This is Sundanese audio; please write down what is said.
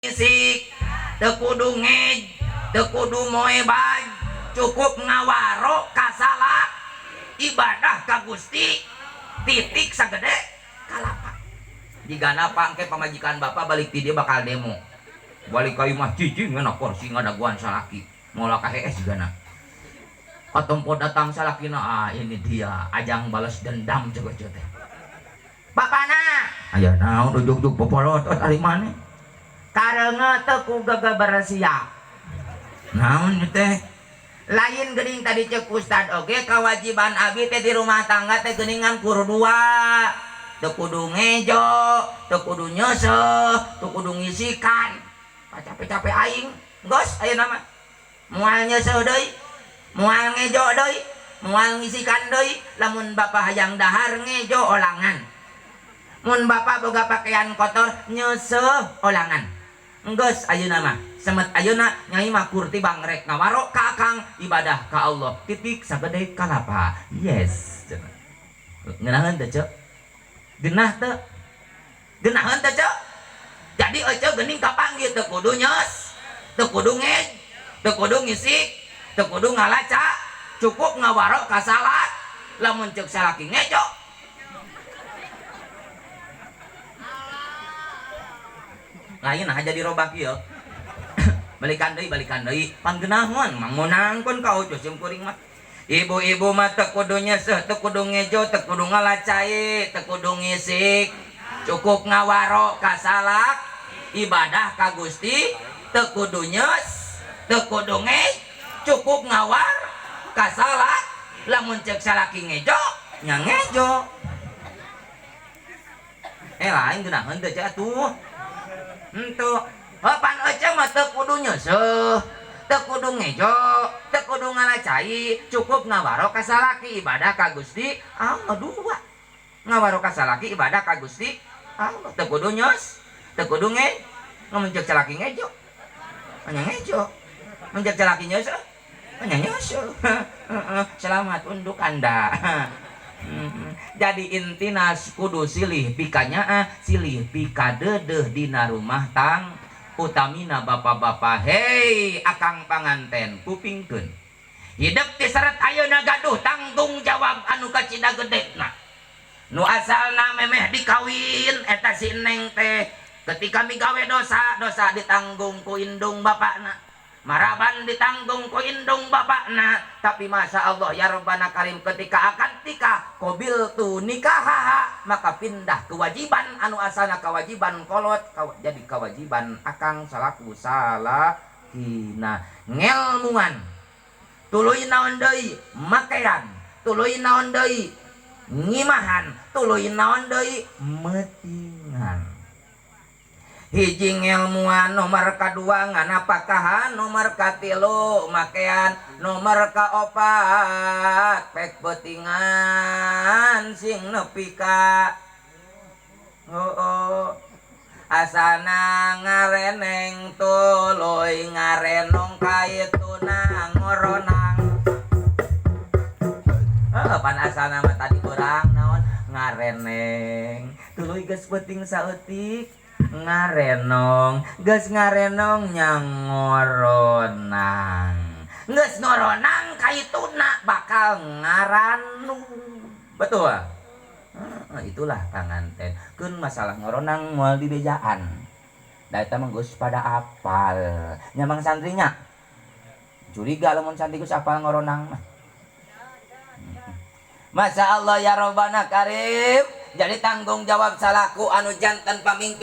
Ngisik, teu kudu ngej, teu kudu moe baj, cukup ngawaro kasalah ibadah ka Gusti, titik sagede kalapa. Jigana pangke pamajikan bapak balik ti dia bakal demo. Balik ka imah cicing na kursi ngadaguan salaki. Moal kahees jigana. Katempo datang salakina, ah ini dia ajang balas dendam cek teh. Bapana, aya naon ujug-ujug popolotot ari maneh? Kareungeut teu ku gegeber sia. Naon teh? Lain geuning tadi cek ustad oge kewajiban abi teh di rumah tangga teh geuningan kur dua. Teu kudu ngejo, teu kudu nyeuseuh, teu kudu ngisikan. Capek-capek aing, geus ayeuna mah. Moal nyeuseuh deui, moal ngejo deui, moal ngisikan deui, lamun bapa hayang dahar ngejo olangan. Mun bapa boga pakaian kotor nyeuseuh olangan. Enggeus ayeuna mah, semet ayeuna nyai mah kurti bangrek ngawaro ka akang ibadah ka Allah, titik sagede kalapa. Yes. Ngeunaheun teh, Ceu? Genah teu? Genaheun teh, Ceu? Jadi ece geuning kapanggih teu kudu nyeus, teu kudu ngej, teu kudu ngisik, teu kudu ngalaca, cukup ngawaro ka salat. Lamun ceuk salaki ngejo. Lain nah jadi robah kieu. Balikan deui, pan geunahun mangunangkeun ka ucuh sim kuring mah. Ibu-ibu mah teu kudu nyeuseuh, teu kudu ngejo, teu kudu ngalacai, teu kudu ngisik. Cukup ngawaro ka salak, ibadah ka Gusti, teu kudu nyeus, teu kudu ngej, cukup ngawar ka salak. Lamun ceuk salaki ngejo, nya ngejo. Lain geunaheun teh ceu atuh. Henteu. Pan ece mah teu kudu nyeuseuh, teu kudu ngejo, teu kudu ngalacai, cukup ngawaro ka salaki ibadah ka Gusti Allah dua. Ngawaro ka salaki ibadah ka Gusti Allah, teu kudu nyeus, teu kudu nge, mun ceuk salaki ngejo. Nya ngejo. Mun ceuk salaki nyeuseuh, nya nyeuseuh. Selamat untuk Anda. Jadi intina kudu silih pikanyaah, silih pikadeudeeh dina rumah tang utamina bapak-bapak. Hei akang panganten kupingkeun. Hidup diseret ayeuna gaduh tanggung jawab anu kacida gedena. Nu asalna memeh dikawin eta si neng teh ketika migawe dosa, dosa ditanggung ku indung bapakna. Maraban ditanggung ku indung bapakna, tapi masya Allah ya Rabbana Karim ketika akad nikah qobil tu nikahaha, maka pindah kewajiban anu asalna kewajiban kolot jadi kewajiban akang salaku salakina. Ngelmuan tuluy naon deui makean, tuluy naon deui ngimahan, tuluy naon deui meutingan. Hiji ngelmuan, nomor kadua nganapakahan, nomor katilu makean, nomor kaopat pek beutingan sing nepi ka oh, asana ngareneng tuluy ngarenong kaituna ngoronang. Pan asana mah tadi urang naon ngareneng tuluy geus beuting saeutik ngarenong, geus ngarenong nya ngoronang, geus ngoronang kaituna bakal ngaranu. Betul? Itulah panganten. Keun masalah ngoronang moal dibejaan. Da eta mah geus pada apal. Nya mang santrinya. Curiga lamun santri geus apal ngoronang mah. Masya Allah ya Rabbana Karim. Jadi tanggung jawab salaku anu jantan pamimpin